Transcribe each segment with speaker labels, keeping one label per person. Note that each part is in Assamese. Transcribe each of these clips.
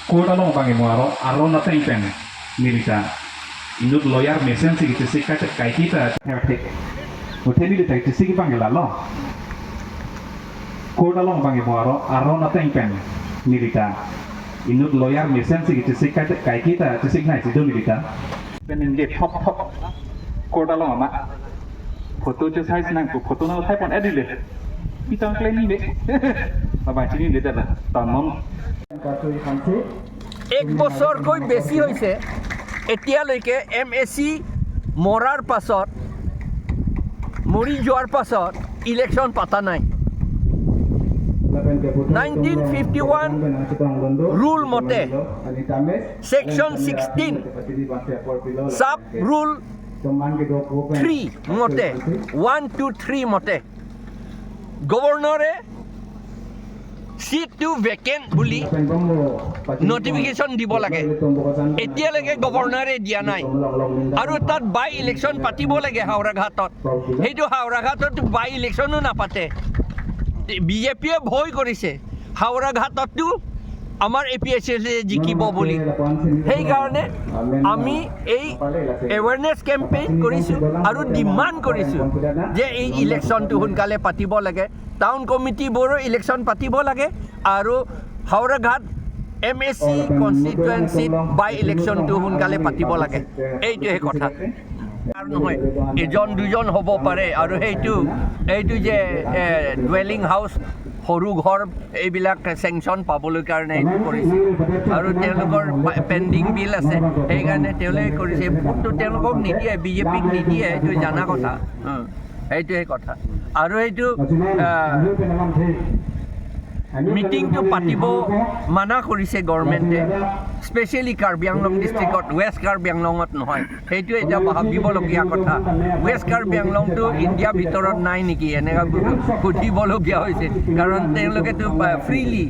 Speaker 1: Court along bangi mo aro aro na teng pen nilita inut lawyer mesen si ki si ka kai kita thek uthe nilita ki si ki bangla lo court along bangi mo aro aro na teng pen nilita inut lawyer mesen si ki si ka kai kita si nai si do nilita pen in thok thok court along ama photo che size nang ko photo na thai pon edile pitang kleni ne baba chini le da tamam.
Speaker 2: এক বছৰকৈ বেছি হৈছে এতিয়ালৈকে এম এ চি মৰাৰ পাছত, মৰি যোৱাৰ পাছত ইলেকশ্যন পতা নাই। 1951 rule মতে section 16 sub rule 3 মতে, 1 2 3 মতে গভৰ্ণৰে চিটটো ভেকেণ্ট বুলি নটিফিকেশ্যন দিব লাগে। এতিয়ালৈকে গভৰ্ণৰে দিয়া নাই। আৰু তাত বাই ইলেকশ্যন পাতিব লাগে হাওৰাঘাটত। সেইটো হাওৰাঘাটত বাই ইলেকশ্যনো নাপাতে। বিজেপিয়ে ভয় কৰিছে হাওৰাঘাটতো আমাৰ এ পি এছ এল জিকিব বুলি। সেইকাৰণে আমি এই এৱেৰনেছ কেম্পেইন কৰিছোঁ আৰু ডিমাণ্ড কৰিছোঁ যে এই ইলেকশ্যনটো সোনকালে পাতিব লাগে। টাউন কমিটিবোৰো ইলেকশ্যন পাতিব লাগে আৰু হাওৰাঘাট এম এ চি কনষ্টিটুৱেঞ্চিত বাই ইলেকশ্যনটো সোনকালে পাতিব লাগে। এইটোহে কথা আৰু নহয়, এজন দুজন হ'ব পাৰে। আৰু এইটো যে ডুৱেলিং হাউচ, সৰু ঘৰ, এইবিলাক চেংচন পাবলৈ কাৰণে এইটো কৰিছে। আৰু তেওঁলোকৰ পেণ্ডিং বিল আছে, সেইকাৰণে তেওঁলোকে কৰিছে। ভোটটো তেওঁলোকক নিদিয়ে, বিজেপিক নিদিয়ে, এইটো জানা কথা। সেইটোৱে কথা। আৰু এইটো মিটিংটো পাতিব মানা কৰিছে গভৰ্ণমেণ্টে, স্পেচিয়েলি কাৰ্বি আংলং ডিষ্ট্ৰিক্টত, ৱেষ্ট কাৰ্বি আংলঙত নহয়। সেইটো এতিয়া ভাবিবলগীয়া কথা। ৱেষ্ট কাৰ্বি আংলংটো ইণ্ডিয়াৰ ভিতৰত নাই নেকি, এনেকুৱা সুধিবলগীয়া হৈছে। কাৰণ তেওঁলোকেতো ফ্ৰীলি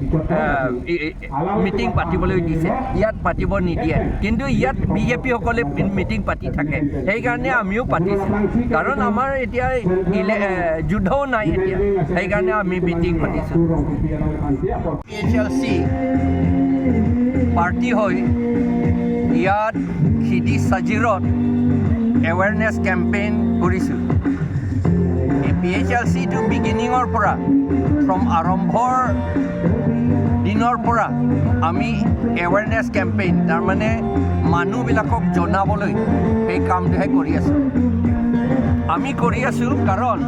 Speaker 2: মিটিং পাতিবলৈ দিছে, ইয়াত পাতিব নিদিয়ে। কিন্তু ইয়াত বিজেপিসকলে মিটিং পাতি থাকে, সেইকাৰণে আমিও পাতিছোঁ। কাৰণ আমাৰ এতিয়া যুদ্ধও নাই এতিয়া, সেইকাৰণে আমি মিটিং পাতিছোঁ। P H L C party হৈ ইয়াত সিদি চাজিৰত এৱেৰনেছ কেম্পেইন কৰিছোঁ। এই পি এইচ এল চিটো বিগিনিঙৰ পৰা, ফ্ৰম আৰম্ভৰ দিনৰ পৰা আমি এৱেৰনেছ কেম্পেইন, তাৰমানে মানুহবিলাকক জনাবলৈ সেই কামটোহে কৰি আছোঁ। আমি কৰি আছোঁ কাৰণ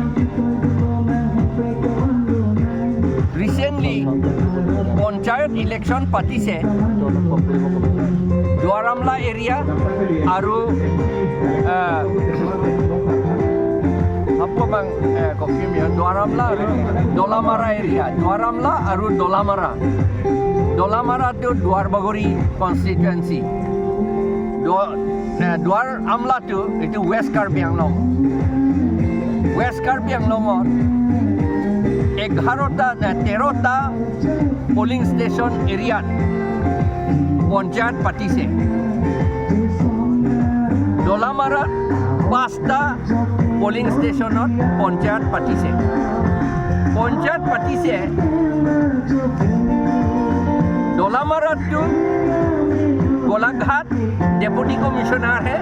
Speaker 2: ৰিচেণ্টলি পঞ্চায়ত ইলেকশ্যন পাতিছে দুৱাৰামলা এৰিয়া আৰু দুৱাৰামলা আৰু দলামাৰা এৰিয়া। দুৱাৰামলা আৰু দলামাৰা, দলামাৰাটো দুৱাৰবাগৰি কনষ্টিটুৱেঞ্চি, দুৱাৰ আমলাটো এইটো ৱেষ্ট কাৰ্বি আংলং। ৱেষ্ট কাৰ্বি আংলঙত 11টা, 13টা পলিং ষ্টেচন এৰিয়াত পঞ্চায়ত পাতিছে। দলামাৰাত 5টা পলিং ষ্টেচনত পঞ্চায়ত পাতিছে। পঞ্চায়ত পাতিছে দলামাৰাতটো গোলাঘাট ডেপুটি কমিশ্যনাৰহে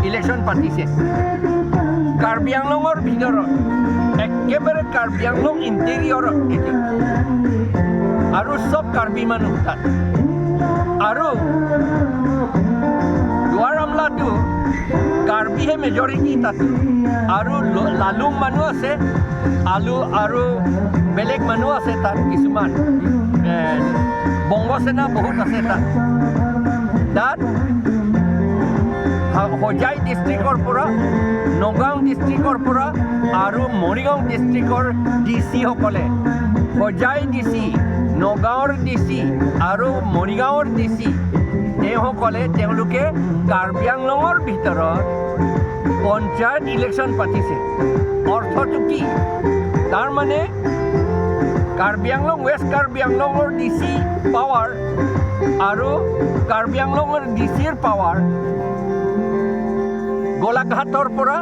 Speaker 2: ইলেকশ্যন পাতিছে। কাৰ্বি আংলঙৰ ভিতৰত, একেবাৰে কাৰ্বি আংলং ইণ্টেৰিয়ৰত এইটো, আৰু চব কাৰ্বি মানুহ তাত। আৰু দুৱাৰামলাটো কাৰ্বিহে মেজৰিটি তাত, আৰু লালুং মানুহ আছে, আলু আৰু বেলেগ মানুহ আছে তাত কিছুমান, বংগসেনা বহুত আছে তাত। তাত হোজাই ডিষ্ট্ৰিক্টৰ পৰা, নগাঁও ডিষ্ট্ৰিক্টৰ পৰা আৰু মৰিগাঁও ডিষ্ট্ৰিক্টৰ ডি চিসকলে, হোজাই ডি চি, নগাঁৱৰ ডি চি আৰু মৰিগাঁৱৰ ডি চি, তেওঁসকলে তেওঁলোকে কাৰ্বি আংলঙৰ ভিতৰত পঞ্চায়ত ইলেকশ্যন পাতিছে। অৰ্থটো কি? তাৰমানে কাৰ্বি আংলং, ৱেষ্ট কাৰ্বি আংলঙৰ ডি চি পাৱাৰ আৰু কাৰ্বি আংলঙৰ ডি চিৰ পাৱাৰ গোলাঘাটৰ পৰা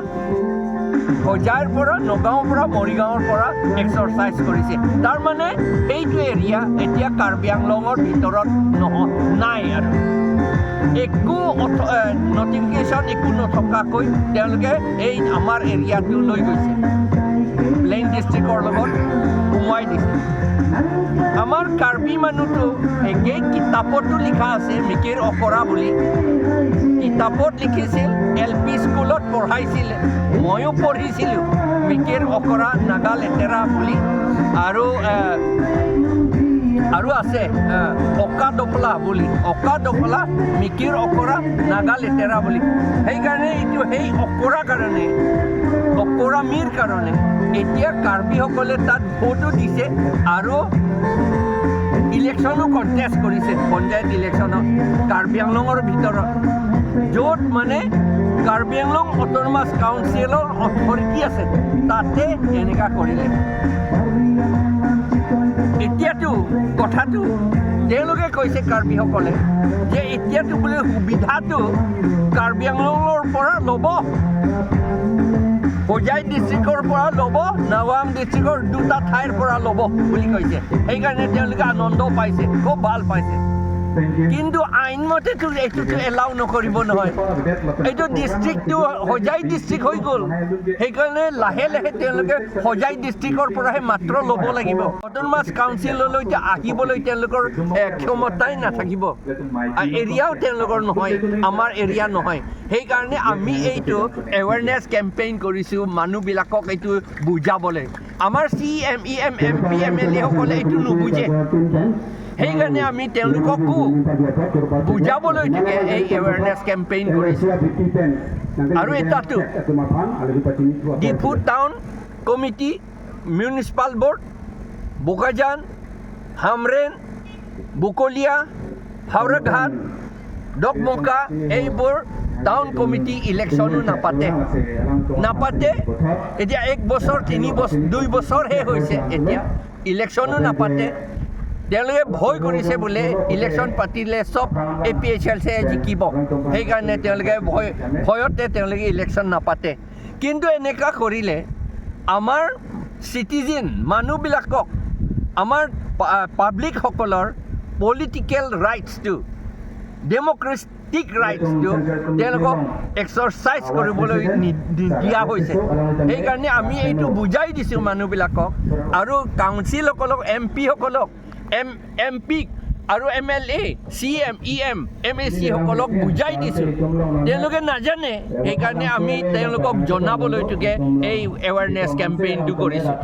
Speaker 2: হোজাইৰ পৰা, নগাঁৱৰ পৰা, মৰিগাঁৱৰ পৰা এক্সাৰচাইজ কৰিছে। তাৰমানে সেইটো এৰিয়া এতিয়া কাৰ্বি আংলঙৰ ভিতৰত নহয়, নাই। আৰু একো নটিফিকেশ্যন একো নথকাকৈ তেওঁলোকে এই আমাৰ এৰিয়াটো লৈ গৈছে, প্লেইন ডিষ্ট্ৰিক্টৰ লগত সোমোৱাই দিছে। আমাৰ কাৰ্বি মানুহটো একেই। কিতাপতো লিখা আছে মিকিৰ অকৰা বুলি। কিতাপত লিখিছিল, এল পি স্কুলত পঢ়াইছিলে, ময়ো পঢ়িছিলোঁ মিকিৰ অকৰা নাগা লেতেৰা বুলি। আৰু আছে অকা দফলা বুলি, অকা দফলা মিকিৰ অকৰা নাগা লেতেৰা বুলি। সেইকাৰণে এইটো সেই অকৰা কাৰণে, অকৰামিৰ কাৰণে এতিয়া কাৰ্বিসকলে তাত ভোটো দিছে আৰু ইলেকশ্যনো কণ্টেষ্ট কৰিছে, পঞ্চায়ত ইলেকশ্যনত কাৰ্বি আংলঙৰ ভিতৰত, য'ত মানে কাৰ্বি আংলং অট'নমাছ কাউন্সিলৰ অথৰিটি আছে, তাতে এনেকুৱা কৰিলে। এতিয়াতো কথাটো তেওঁলোকে কৈছে কাৰ্বিসকলে যে এতিয়াতো বোলে সুবিধাটো কাৰ্বি আংলঙৰ পৰা ল'ব, হোজাই ডিষ্ট্ৰিক্টৰ পৰা ল'ব, নগাঁও ডিষ্ট্ৰিক্টৰ দুটা ঠাইৰ পৰা ল'ব বুলি কৈছে। সেইকাৰণে তেওঁলোকে আনন্দ পাইছে, খুব ভাল পাইছে। কিন্তু আইনমতেতো এইটোতো এলাউ নকৰিব নহয়। এইটো ডিষ্ট্ৰিক্টটো হোজাই ডিষ্ট্ৰিক্ট হৈ গ'ল। সেইকাৰণে লাহে লাহে তেওঁলোকে হোজাই ডিষ্ট্ৰিক্টৰ পৰাহে মাত্ৰ ল'ব লাগিব। অট'নমাছ কাউন্সিললৈ আহিবলৈ তেওঁলোকৰ ক্ষমতাই নাথাকিব। এৰিয়াও তেওঁলোকৰ নহয়, আমাৰ এৰিয়া নহয়। সেইকাৰণে আমি এইটো এৱেৰনেছ কেম্পেইন কৰিছোঁ মানুহবিলাকক এইটো বুজাবলৈ। আমাৰ C M, E M, M P, M L এসকলে এইটো নুবুজে। সেইকাৰণে আমি তেওঁলোককো বুজাবলৈ থাকে এই এৱেৰনেছ কেম্পেইন কৰিছোঁ। আৰু এটাতো Diphu town committee, municipal board, Bokajan, Hamren, Bokolia, Howraghat, Dokmoka, এইবোৰ টাউন কমিটি ইলেকশ্যনো নাপাতে, নাপাতে। এতিয়া এক বছৰ, 3 বছৰ, 2 বছৰহে হৈছে, এতিয়া ইলেকশ্যনো নাপাতে। তেওঁলোকে ভয় কৰিছে বোলে ইলেকশ্যন পাতিলে চব এ পি এইচ এল চিয়ে জিকিব। সেইকাৰণে তেওঁলোকে ভয়তে তেওঁলোকে ইলেকশ্যন নাপাতে। কিন্তু এনেকুৱা কৰিলে আমাৰ চিটিজেন মানুহবিলাকক, আমাৰ পাব্লিকসকলৰ পলিটিকেল ৰাইটছটো, ডেম'ক্ৰেটিক ৰাইটছটো তেওঁলোকক এক্সাৰচাইজ কৰিবলৈ নিদিয়া হৈছে। সেইকাৰণে আমি এইটো বুজাই দিছোঁ মানুহবিলাকক আৰু কাউন্সিলসকলক, এম পিসকলক, এম এম পিক আৰু M L A, C M, E M, M A চিসকলক বুজাই দিছোঁ। তেওঁলোকে নাজানে। সেইকাৰণে আমি তেওঁলোকক জনাবলৈকে এই এৱাৰনেছ কেম্পেইনটো কৰিছোঁ।